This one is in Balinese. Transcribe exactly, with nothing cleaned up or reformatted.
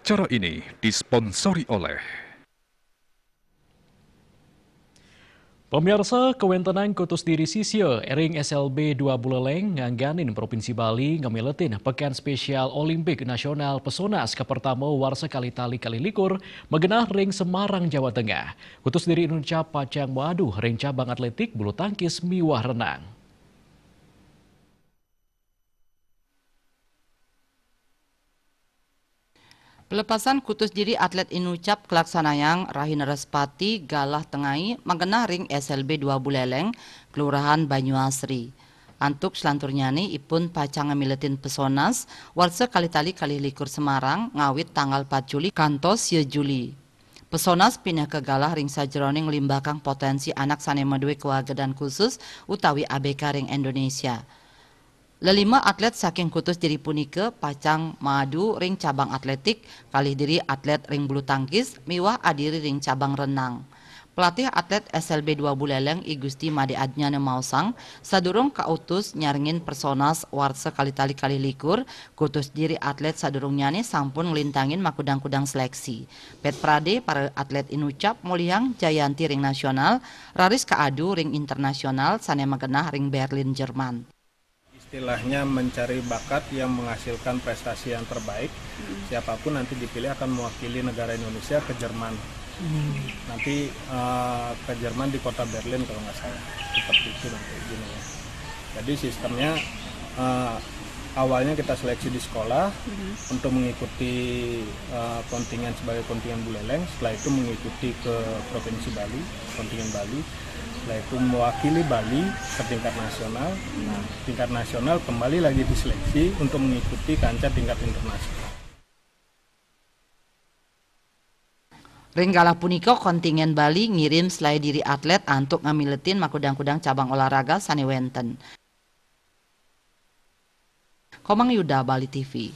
Acara ini disponsori oleh Pemirsa, kawentenan kutus diri sisya ring S L B dua Buleleng ngangganin Provinsi Bali ngamiletin Pekan Spesial Olimpik Nasional Pesonas kapertama warsa kalih tali kalih likur magenah ring Semarang, Jawa Tengah. Kutus diri inucap pacang maadu ring cabang atletik, bulu tangkis miwah renang. Pelepasan kutus diri atlet inucap kalaksanayang rahina Respati galah tengai magenah ring S L B dua Buleleng, Kelurahan Banyuasri. Antuk selanturnyané ipun pacang ngamiletin Pesonas warsa kalih tali kalih likur Semarang ngawit tanggal pat Juli kantos sia Juli. Pesonas pinaka galah ring sajeroning nglimbakang potensi anak sané madué kawagedan khusus utawi A B K ring Indonesia. Lelima atlet saking kutus diri punika pacang maadu ring cabang atletik, kalih diri atlet ring bulu tangkis, miwah adiri ring cabang renang. Pelatih atlet S L B dua Buleleng, I Gusti Made Adnyana maosang, sadurung kautus nyarengin Pesonas warsa kalih tali kalih likur, kutus diri atlet sadurungnyané sampun nglintangin makudang-kudang seleksi. Pét pradé para atlet inucap molihang jayanti ring nasional, raris kaadu ring internasional sané magenah ring Berlin, Jerman. Istilahnya mencari bakat yang menghasilkan prestasi yang terbaik. Siapapun nanti dipilih akan mewakili negara Indonesia ke Jerman. Nanti eh, ke Jerman di kota Berlin kalau nggak salah. Seperti itu nanti ininya. Jadi sistemnya eh, awalnya kita seleksi di sekolah untuk mengikuti eh, kontingen sebagai kontingen Buleleng. Setelah itu mengikuti ke Provinsi Bali, kontingen Bali. Setelah itu mewakili Bali ke tingkat nasional. Nah, tingkat nasional kembali lagi diseleksi untuk mengikuti kancah tingkat internasional. Ring galah punika, kontingen Bali ngirim selaé diri atlet antuk ngamiletin makudang-kudang cabang olahraga sané wénten. Komang Yuda, Bali T V.